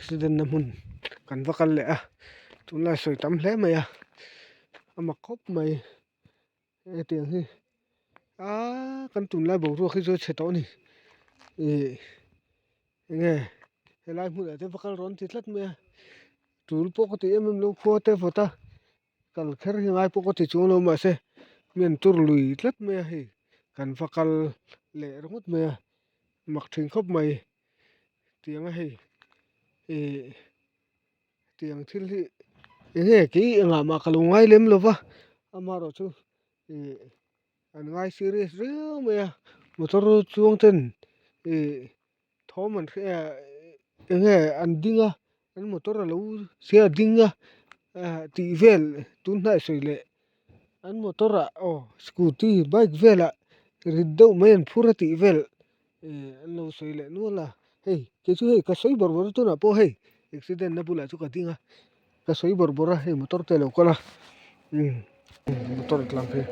Accident na hmun kan va kal leh a tunlai sawi tam hle mai a a mak khawp mai hetiang hi aaa kan tunlai boruak hi chu a chhe tawh a ni ih enge helai hmunah te va kal rawn ti tlat mai a tul pawh ka ti em em lo khua te vawt a. Kal kher hi ngai pawh ka ti chuang lo mahse mi an tur lui tlat mai a hei kan va kal leh ringawt mai a mak thin khawp mai tiang a hei ih tiang thil hi enge kei engah mah ka lo ngai lem lo va amaherawh chu ih an ngai serious riau mai a motor chuang ten ih thawm an hria enge an ding a an motor alo sia a ding a tih vel tun hnai sawi leh an motor ah aw scooty bike velah rit deuh mai an phur a tih vel an lo sawi leh nual a hei kei chu hei ka sawi bawrh bawrh a tunah pawh hei accident na bulah chu ka ding a ka sawi bawrh bawrh a hei motor te alo kal a umm motor a tlang phei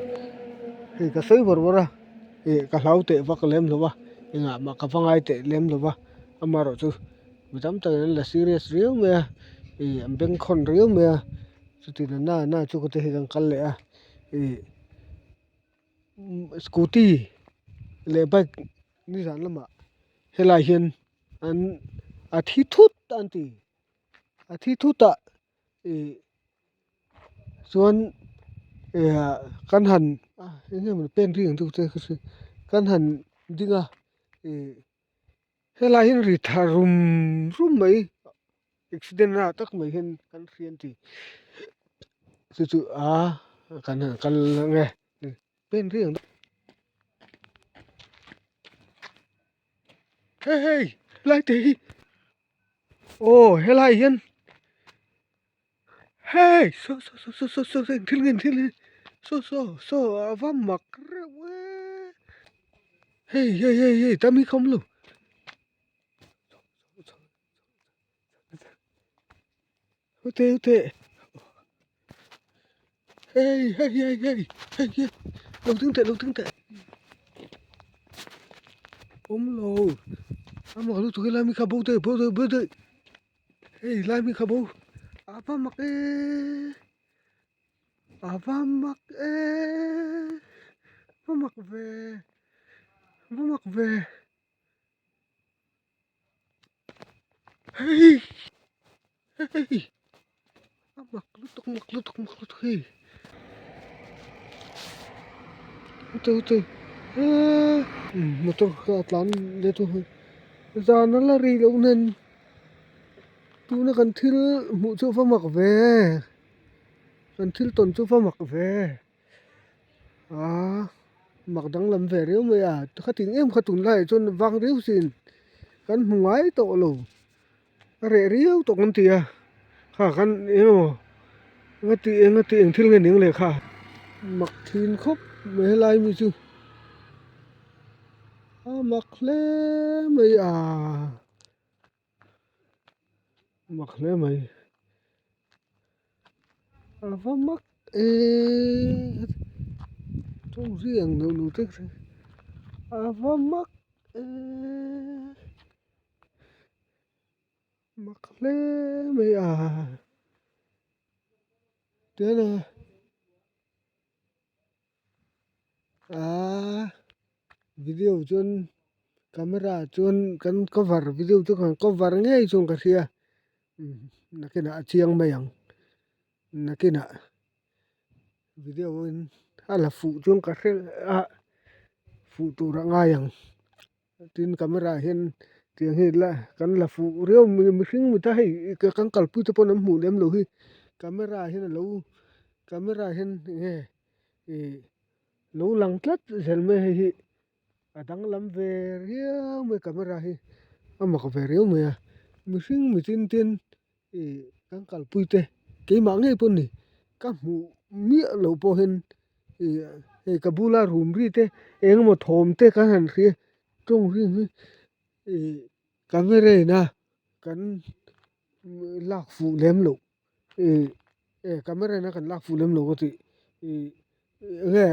hei ka sawi bawrh bawrh a ih ka hlau teh vak lem lo va engah mah ka va ngai teh lem lo va amaherawhchu mi tam takin an la serious riau mai a ih an bengkhawn riau mai a chuti na na na chu ka ti hei kan kal leh a ih scooty leh bike nizan lamah helai hian an a thi thut an ti. A thi thut a ih chuan ih kan han eng nge maw pen ri ang deuh te ka hria kan han ding a ih helai hian ri tha rum rum mai accident na tak mai hian kan hria an ti chu chu a kan han kal ang e pen ri ang deuh hei hei helai te hi. Aw helai hian hei saw saw saw saw saw saw thil nge thil hi saw saw saw a va mak reuh e hei hei hei hei ta mi khawm lo hute hute hei hei hei hei hei hei lo ding teh lo ding teh awm lo a mak lutuk helai mi kha bo daih bo daih bo daih hei lai mi kha bo a va mak e a va mak e va mak ve va mak ve. Hei hei a mak lutuk mak lutuk mak lutuk hei hute hute eee motor kha a tlan let a hei zan a la rei loh nen tuna kan thil hmuh chu a va mak ve kan thil tawn chu a va mak ve. Aaa mak danglam ve riau mai a khatin em kha tunlaiah chuan vang riau sin kan hmu ngai tawh lo a reh riau tawh kan ti a kha kan eng emaw eng ati eng ati eng thil nge ning leh kha mak thin khawp mai helai mi chu a mak hle mai a. Mak hle mai a va mak e tawng zui ang neuh neuh te a va mak e mak hle mai a tihian a. Aaa video chuan camera chuan kan cover video chu kan cover ngei chuan ka hria nakinah a chiang mai ang nakinah video in a la fuh chuan ka hre a fuh tur a ngai ang tin camera ah hian tiang hi la kan la fuh riau mihring mita hei kan kalpui te pawn an hmuh lem loh hi camera ah hian alo camera ah hian enge. Ih lo lang tlat zel mai hei hi a danglam ve riau mai camera hi a mak ve riau mai a mihring mi tin ten ih kan kalpui te keimah ngei pawh ni ka hmuh miah loh pawh hian ih hei ka bula room ri te eng emaw thawm te kan han hria tawng ri hi ih camera in a kan lak fuh lem loh. Ih eh camera in a kan lak fuh lem lo ka tih ih enge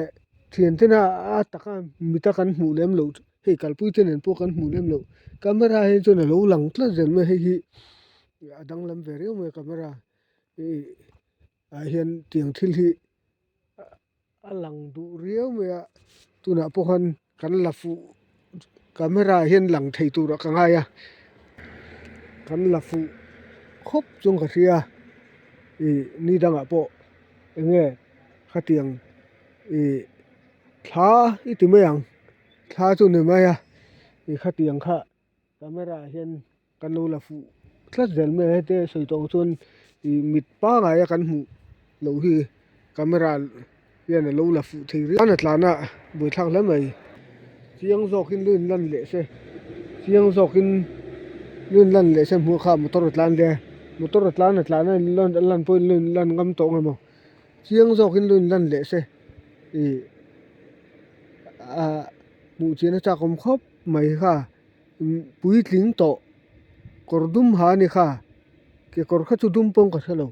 thian ten a a taka mita kan hmuh lem loh hei kalpui te nen pawh kan hmuh lem loh camera hi chuan alo lang tlat zel mai hei hi. A danglam ve riau mai a camera ih ah hian tiang thil hi a lang duh riau mai a tunah pawh khan kan la fuh camera ah hian lang thei turah ka ngai a kan la fuh khawp chuan ka hria ih ni dangah pawh eng nge khatiang ih thla i ti mai ang thla chu ni mai a ih khatiang kha. Camera ah hian kan lo la fuh tlat zel mai a hete sawi tawh ang chuan ih mit pangai a kan hmuh loh hi camera hian a lo la fuh thei riau a tlan a buaithlak hle mai chiang zawkin lu in lan leh se chiang zawkin lu in lan leh se hmuh kha motor a tlan ve motor a tlan a tlan a in lan a lan pawhin lu in lan ngam tawh ang emaw chiang zawkin lu in lan leh se ih ah hmuh chian a chak awm khawp mai kha. Puitling tawh kawr dum ha a ni kha kekawr kha chu dum pawng ka hre lo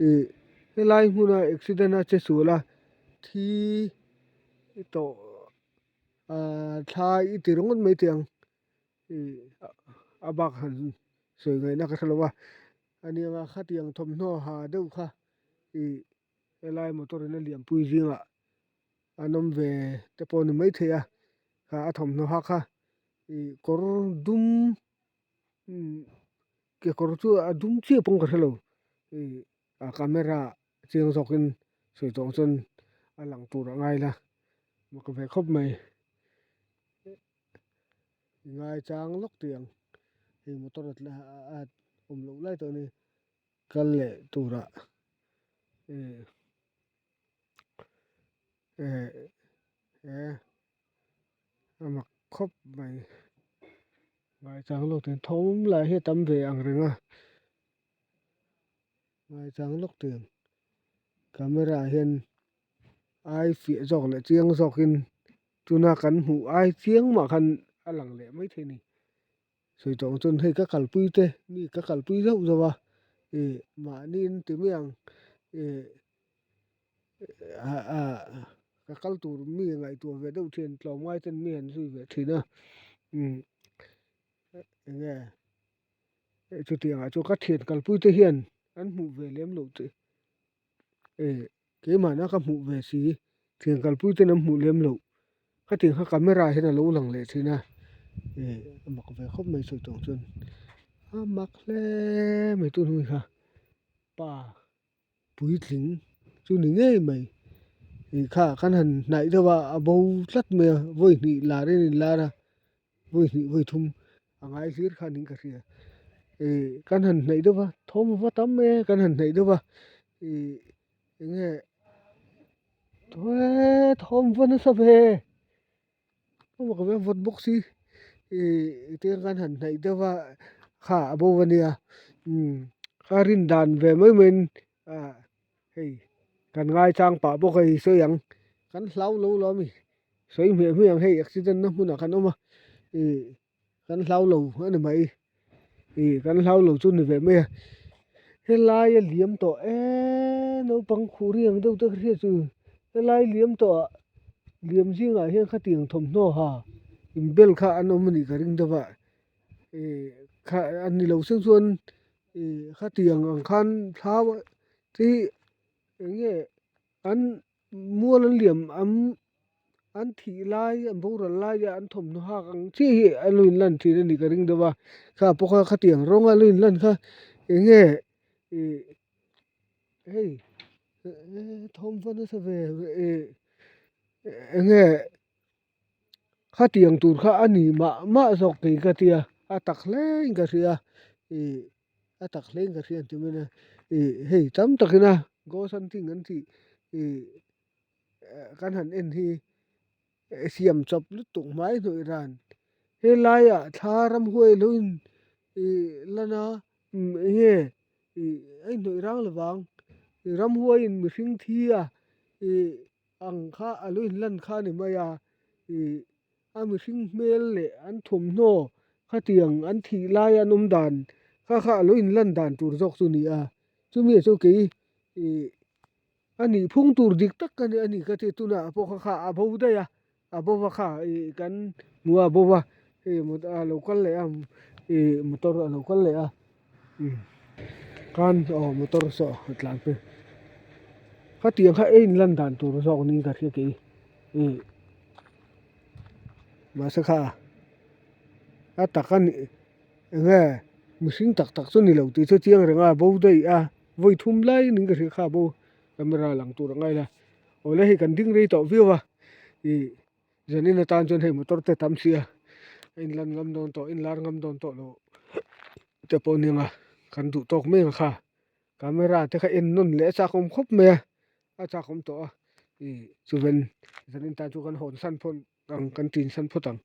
ih helai hmuna accident a che sual a thi tawh ahh thla i ti ringawt mai teh ang ih a bak han sawi ngaihna ka hre lo a aniang a khatiang thawmhnaw ha deuh kha ih helai motor in a liampui zingah an awm ve te pawh a ni maithei a kha a thawmhnaw ha kha ih kawr dum umm kekawr chu a dum chiah pawh ka hrelo ih a camera chiang zawkin sawi tawh ang chuan a lang tur a ngai la mak ve khawp mai ngai chang lawk tih ang hei motor a awm loh lai tawh a ni kal leh turah ih. Eh eh a mak khawp mai ngaichang lawk ten thawm lah hi a tam ve ang reng a ngaichang lawk ten camera ah hian ai fiah zawk leh chiang zawkin tuna kan hmuh ai chiang mah khan a lang leh maithei a ni. Sawi tawh ang chuan hei ka kalpui te mi ka kalpui zauh zauh a ih mahniin ti mai ang ih ka kal tur mi ngaihtuah ve deuh thin tlawmngai ten mi an zui ve thin a umm eng nge chutiang ah chuan ka thian kalpui te hian an hmuh ve lem loh te ih keimahna ka hmuh ve si thian kalpui ten an hmuh lem loh khatiang kha camera hian a lo lang leh thin a ih a mak ve khawp mai sawi tawh ang chuan a mak hle mai tun hun kha pa puitling chu ni ngei mai ih kha kan han hnaih deuh a a bo tlat mai a vawi hnih lar in a inlar a vawi hnih vawi thum a ngai hlir kha niin ka hria ih kan han hnaih deuh va thawm a va tam mai a kan han hnaih deuh va ih eng nge thawm va nasa ve a mak ve vawt bawk si ih tiang kan han hnaih deuh va kha a bo a nia umm a rin dan ve mai maiin ah hei kan ngaichang pah bawk a i sawi ang kan hlau lo lo a mi. Sawi hmiah hmiah ang hei accident na hmunah kan awm a ih kan hlau lo a ni mai ih kan hlau lo chu ni ve mai a helai a liam tawh eee naupang khuh ri ang deuh te ka hriat chu helai liam tawh ah liam zingah hian khatiang thawmhnaw ha inbel kha an awm a nih ka ring deuh a ih kha a ni lo seng chuan ih khatiang ang khan thlau te hi eng nge an. Mual an liam an an thih lai an boral lai a an thawmhnaw hak ang chiah hi a lo inlan thin a nih ka ring deuh a kha pawh kha khatiang rawng a lo inlan kha eng nge ih hei thawm va nasa ve ih eng nge khatiang tur kha a ni mah mah zawk kei ka tia a tak hle in ka hria ih a tak hle in ka hria an ti mai a ih hei tam takin a ghost hunting an tih ih kan han en hi siam chawp lutuk hmai hnawih ran helaiah thla ramhuai lo in ih lan a eng nge ih a inhnawih rang lovang ramhuaiin mihring thi a ih. Ang kha a lo inlan kha a ni mai a, ih a mihring hmel leh an thawmhnaw khatiang an thih lai an awm dan kha kha a lo inlan dan tur zawk chu a ni a, chumi ah chuan kei ih a nih phung tur dik tak ka ni a ni ka ti tunah pawh kha kha a bo daih a, a bo va kha ih kan hmu a a bo va hei a lo kal leh a ih motor a lo kal leh a. Khan aw motor saw a tlan phei khatiang kha ei in lan dan tur zawk niin ka hria kei ih mahse kha a tak a nih eng nge mihring tak tak chu ni lo tih chu chiang reng a bo daih a vawi thum lai niin ka hria kha bo camera lang tur a ngai la awle hei kan ding rei tawh viau a ih. Zanin atan chuan hei motor te tam si a, a inlan ngam dawn tawh, inlar ngam dawn tawh lo te pawh nia nga kan duh tawk mai ang kha. Camera te kha en nawn leh a chak awm khawp mai a, a chak awm tawh a, ih chuven zanin tan chu kan hawn san phawt ang, kan tin san phawt ang.